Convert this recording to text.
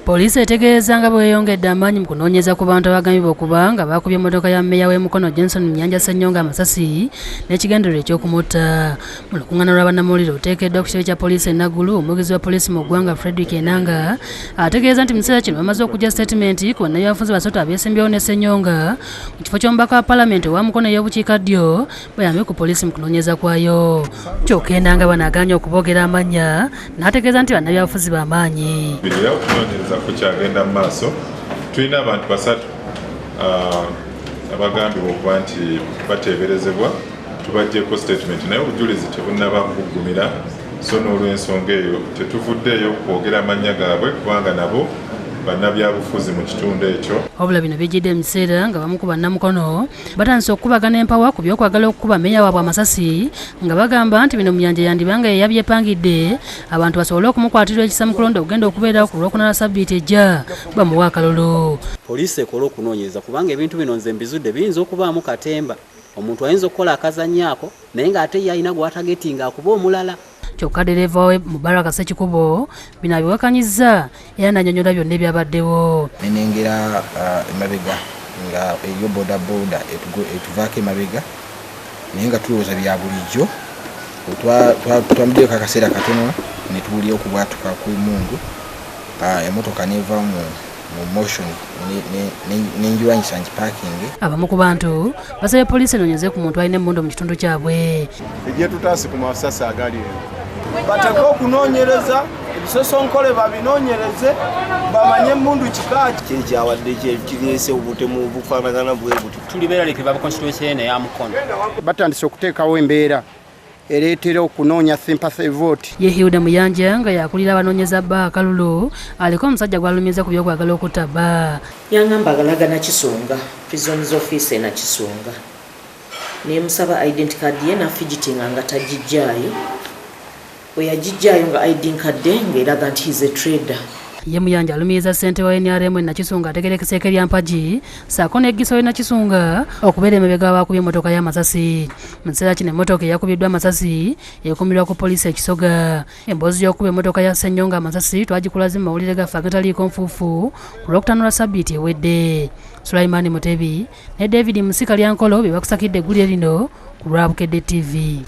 Poliisi etegeeza nga bweyongedde amaanyi mu kunoonyeza ku bantu abagambibwa okuba nga baakubye emmotoka ya mmeeya w'e Mukono Johnson Muyanja Ssenyonga amasasi n'ekigendererwa eky'okumutta. Mu lukuŋŋaana lwa bannamawulire oluteekeddwa ku kitebe kya poliisi e Nagulu, omwogezi wa poliisi mu ggwanga Fredrick Enanga ategeeza nti mu kiseera kino bamaze okuggya sitatimenti ku bannabyabufuzi basatu abeesimbyewo ne Ssenyonga mu kifo ky'omubaka wa palamenti owa Mukono ey'obukiikaddyo bayambe ku poliisi mu kunoonyeza kwayo. Kyokka Enanga bano agaanye okuboogera amannya n'ategeeza nti bannabyabufuzi b'amaanyi. Era okunoonyereza kukyagenda mu maaso. Tulina abantu basatu abagambibwa okuba nti bateeberezebwa, tubaggyeko statement naye obujulizi tebunnaba kuggumira, so n'olw'ensonga eyo tetuvuddeeyo kwogera amannya gaabwe kubanga nabo bannabyabufuzi mu kitundu ekyo. Wabula bino bijjidde mu kiseera nga bamu ku bannamukono batandise okukubagana empawa ku by'okwagala okukuba meeya waabwe amasasi nga bagamba nti bino Muyanja yandiba nga yeyabyepangidde abantu basobole okumukwatirwa ekisa mu kulonda okugenda okubeerawo ku Lwokuna lwa ssabbiiti ejja bamuwe akalulu. Poliisi ekole okunoonyereza kubanga ebintu bino nze mbizudde biyinza okubaamu katemba. Omuntu ayinza okukola akazannyo ako naye ng'ate ye alina gw'atagetinga akuba omulala. Kyokka ddereeva we Mubaraka Ssekikubo bino abiwakanyizza era n'annyonnyola byonna ebyabaddewo. Ne nengera emabega nga eriyo bodaboda etuvaako emabega naye nga tulowooza bya bulijjo. Twamuddeeko akaseera katono ne tuwulira okubwatuka kw'emmundu, emmotoka n'eva mu motion nenjirwanyisa ngiparkinge. Abamu ku bantu basabye poliisi enoonyeze ku muntu alina emmundu mu kitundu kyabwe. Egyetutaasi ku masasi agali eno. Bateke okunoonyereza ebisosonkole babinoonyereze bamanye emmundu kika ki. Ekyawadde kireese obutemu obufaanagana bwe buti. Tuli beeraliikirivu aba constituency eno eya Mukono. Batandise okuteekawo embeera ereetera okunoonya sympathy vote. Ye Hilda Muyanja nga yakulira abanoonyeza bba akalulu aliko omusajja gw'alumiza ku by'okwagala okutta bba. Yangamba agalaga Nakisunga, prisons office e Nakisunga. Nemusaba identity card ye nafidgetinga nga tagijjaayo. Bwe yagijjaayo nga ID nkadde ng'eraga nti he's a trader. Ye Muyanja alumiriza ssentebe wa NRM e Nakisunga ategerekeseeko erya Mpagi ssaako ne Giso w'e Nakisunga okubeera emabega w'abakubye emmotoka y'amasasi. Mu kiseera kino emmotoka eyakubiddwa amasasi ekuumirwa ku poliisi e Kisoga. Emboozi y'okukuba emmotoka ya Ssenyonga amasasi twagikulaze mu mawulire gaffe agataliiko nfuufu ku Lwokutaano lwa ssabbiiti ewedde. Sulaiman Mutebi ne David Musika Lyankolo be bakusakidde eggulire lino ku lwa Bukedde TV.